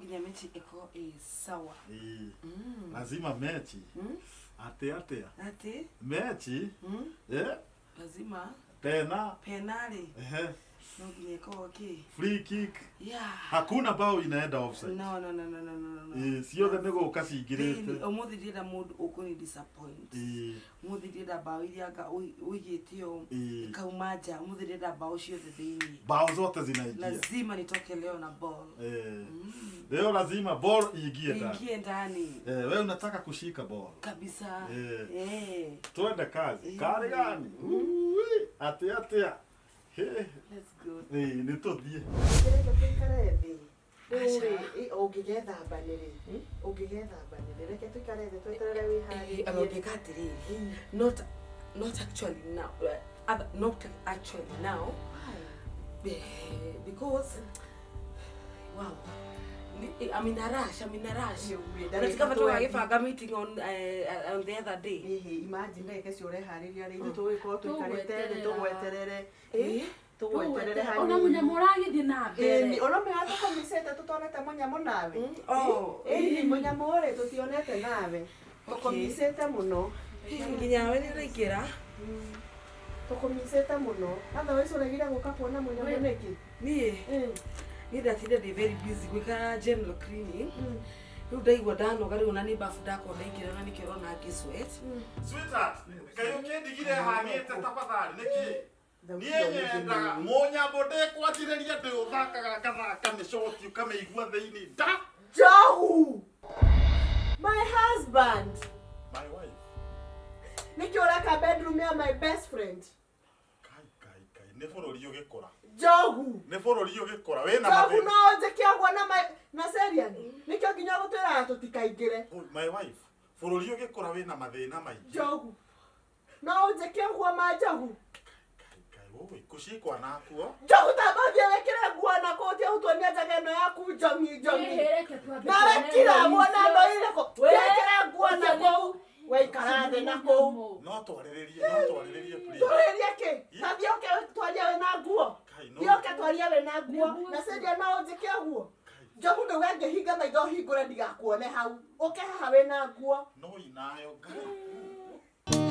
nginya mechi ĩkorwo ĩ sawa. Ĩĩ. Lazima mechi. Atĩ atĩa? Atĩ Mechi? Eh? lazima Tena penarĩ ehe, no nginya ĩkorwo kĩ free kick. Yeah. Hakuna bao inaenda offside. No, no, no, no, no, no, no. Ĩĩ, ciothe nĩ gũka Thĩinĩ, cingĩrĩte. ũmũthĩ ndĩrenda mũndũ ũkũni disappoint. Ĩĩ. Ũmũthĩ ndĩrenda mbaũ iria anga ũigĩte ũũ Ĩĩ. ikauma nja. Ũmũthĩ ndĩrenda mbaũ ciothe thĩinĩ. Bao zote zinaingia. Lazima nitoke leo na ball. Eh. Leo lazima ball iingie ndani. Ingie ndani Eh, wewe unataka kushika ball. kabisa. Eh. Eh. Twende kazi. Kari gani? Ui, atĩa atĩa. He. Let's go. Ĩĩ, nĩ tũthiĩ. Reke tũikare thĩ. Rĩu rĩ, ũngĩgethamba nĩ rĩ? Ũngĩgethamba nĩ rĩ? Reke tũikare thĩ tweterere wĩharĩrie. Ũngĩka atĩrĩrĩ, not actually now, other, not actually now. Why? Eh, because wow. I'm in a rush, I'm in a rush. Nĩ Unataka watu wagĩbanga meeting on the other day. Ĩhĩ, imagine ndagĩka icio ũreharĩria rĩ, ithuĩ tũgũgĩkorwo tũikarĩte thĩ tũgweterere. Eh? Tũgweterere Ona hanini. mũnyamũ ũragĩthiĩ na Ĩni, mbere. ũramenya tũkũmicĩte tũtonete mũnyamũ nawe? Oh. Ĩni, mũnyamũ rĩ, tũtionete nawe. Tũkũmicĩte mũno. Nginya we nĩ ũraingĩra. Tũkũmicĩte mũno. Otherwise ũregire gũka kuona mũnyamũ nĩkĩ? Niĩ niĩ ndatinda ndĩ very busy gwĩka general cleaning. Rĩu ndaigua ndanoga rĩu ona nĩ bafu ndakorwo ndaingĩra na nĩkĩo ũrona ngĩ sweat. Sweetheart, kaĩ ũkĩndigire hang'ĩte tafadhali nĩkĩ? Niĩ nyendaga mũnyambo ndĩkwanjĩrĩria ndĩũthakaga ngathaka mĩcoti ũkamĩigua thĩinĩ nda. Njogu! My husband! My wife. Nĩkĩ ũreka bedroom ya my best friend? Kai kai kai, nĩ bũrũri ũgĩkũra. Njogu! Nĩ bũrũri ũgĩkũra wĩna Njogu mathĩna. no njĩke ũguo na my na Serian? Nĩkĩo nginya gũtwĩraga tũtikaingĩre. My wife, bũrũri ũgĩkũra wĩna mathĩna maingĩ. Njogu. No ũnjĩke ũguo ma Njogu? Kai kai, ũĩ, kũcikwa nakuo. Njogu tamba ũthiĩ wĩkĩre nguo na kũu ũtige gũtuonia njaga ĩno yaku njongi njongi. Ĩhĩ, reke twambe Nawe tuone kira nguo muona icio. ndo irĩkũ? We, Wĩkĩre nguo na ũcio nĩ- kũu. Waikara thĩ na kũu. No twarĩrĩrie, no twarĩrĩrie please. Twarĩrie kĩ? Ta thiĩ ũke twarie wĩna nguo. Kai, no. Thiĩ ũke twarie wĩna nguo. Na Celia no ũnjĩke ũguo. Njogu ndauga ngĩhinga maitho hingũre ndigakuone hau. Ũke haha wĩna nguo. No inayo Ngai.